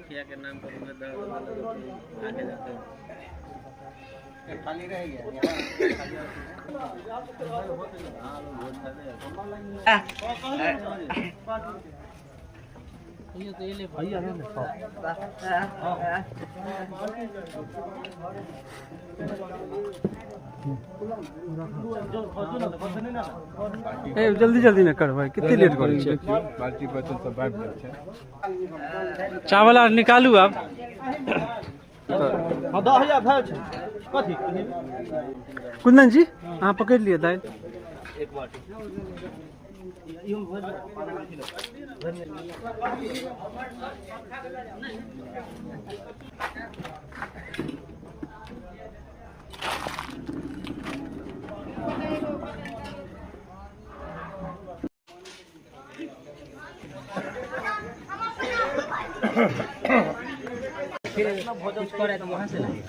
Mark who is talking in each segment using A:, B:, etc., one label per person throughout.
A: मुखिया के नाम पर उन्हें आगे जाते हैं। खाली रह गया।
B: ए जल्दी जल्दी ने कर भाई, कितने लेट करै छै?
C: बाल्टी बर्तन सब बाँटि गेल छै।
B: चावल आर निकालू आब।
D: हाँ 10,000 भेल छै। कथी
B: कुंदन जी अहाँ पकड़ि लिअ दालि।
D: एक बाटी
A: फिर कुछ करे तो वहाँ से लाए।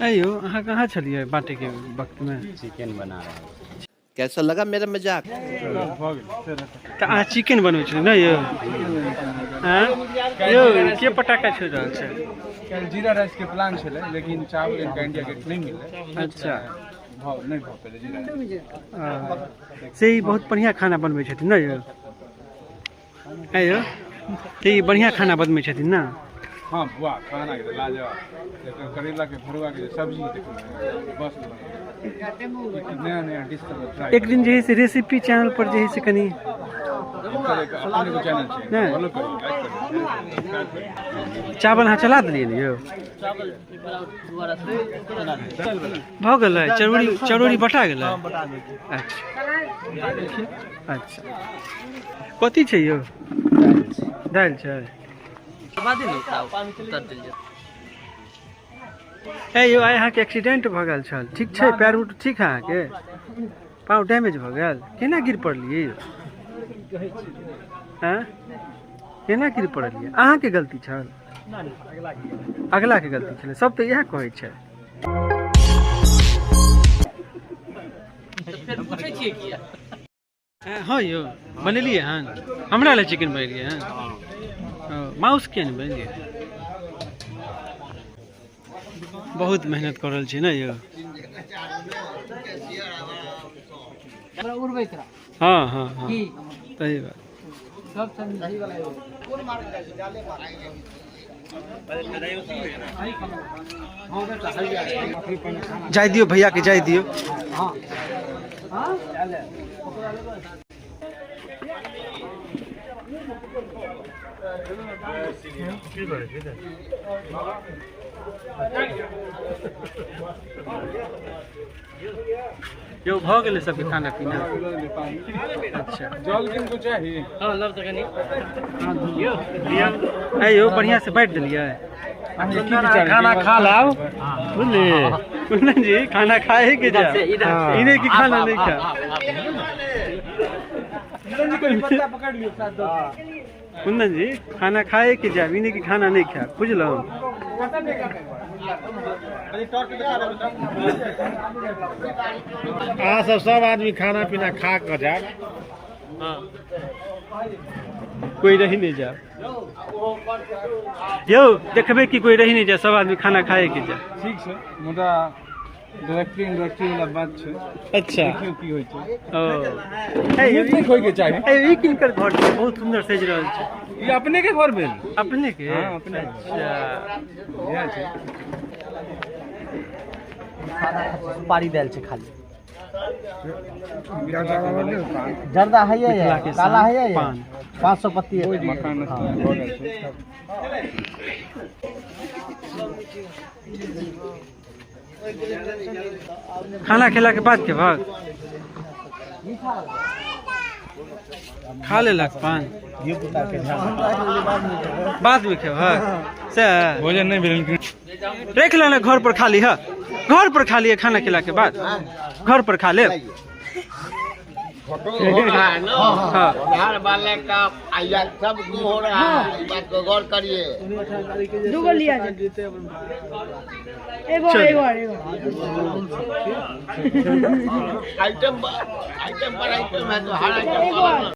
B: अयो अहाँ कहाँ छलियै बाँटैके वक्तमे?
A: चिकन बना रहा है।
E: कैसा लगा मेरा मजाक?
B: तऽ अहाँ चिकन बनबै छलियै ने यौ? आँय यौ के पटाखा छोड़ि रहल छै?
C: काल्हि जीरा राइस के प्लान छलै, लेकिन चावल इनका इंडिया गेट नहि मिललै।
B: अच्छा,
C: नहि भऽ पेलै जीरा राइस।
B: से ई बहुत बढ़िआँ खाना बनबै छथिन ने यौ? आँय यौ, से ई बढ़िआँ खाना बनबै छथिन ने?
C: हाँ बुआ, खाना के लाजवाब। एकर करेला के भरुआ के सब्जी देखियौ बस, नया नया डिश सब ट्राई।
B: एक दिन जे है से रेसिपी चैनल पर जे है से कनि
C: अपन एगो चैनल छै, फॉलो करी, लाइक करी।
B: चावल अहाँ चला देलियै ने यौ? भऽ गेलै चरौरी, चरौरी बटा गेलै। अच्छा अच्छा, कथी छै यौ? दालि छै। ए यौ, आइ अहाँके एक्सीडेंट भऽ गेल छल, ठीक छै? पैर उर ठीक है अहाँके? पाँव डैमेज भऽ गेल? केना गिर पड़लियै यौ? आँय, केना गिर पड़लियै? अहाँके गलती छल? अगलाके गलती छलै, सब तऽ इएह कहै छै। हँ यौ, बनेलियै हन? हमरा लए चिकन बनेलियै हन? माउस किया नहि बनेलियै? बहुत मेहनत कऽ रहल छियै ने यौ? हँ हँ हँ, सही बात। जाय दियौ भैया के, जाय दियौ। यौ भऽ गेलै सबके खाना पीना? अच्छा,
C: जल किनको चाही?
A: हाँ लब तऽ कनि।
B: यौ बढ़िआँ से बाँटि देलियै?
C: खाना खा लाओ।
B: बुझलियै कुंदन जी, खाना खाए के जा, ई नहि कि खाना नहि खा। कुंदन जी खाना खाए के जायब, ई नहि कि खाना नहि खायब, बुझलहुँ?
F: अहाँ सब सब आदमी खाना पीना खा कऽ जायब।
B: कोई रही नहीं जाए यौ, देखबै कि कोई रही नहीं जाए, सब आदमी खाना खाए के जाए।
C: ठीक छै, मुदा डायरेक्टरी इंडस्ट्री वाला बात छै।
B: अच्छा,
C: देखियौ की होइ छै।
B: ओ हे यौ,
C: नीक होइके चाही।
B: ए, ई किनकर घर छै? बहुत सुंदर सजि रहल छै।
C: ई अपने के घर भेल।
B: अपने के?
C: हाँ, अपने।
B: अच्छा,
C: इएह छै।
D: सुपारी देल छै खाली। जर्दा है,
B: मिथिला के
D: काला है,
B: पान
D: 500 पत्ती।
C: मखान भऽ गेल छै।
B: खाना खेला के बाद खेबहक? खा लेलक पान, बाद में खेबहक से?
C: भोजन नहि भेल।
B: रख लेना, घर पर खा लीह, घर पर खा लिह। खाना खेला के बाद घर पर खा ले।
A: फोटो हो रहा है ना?
B: हाँ।
A: बिहार वाले का आइया सबको हो रहा है, इस बात को गौर करिए।
G: दूगो लिया जाए। एगो एगो एगो
A: आइटम आइटम पर आइटम है तो हर आइटम।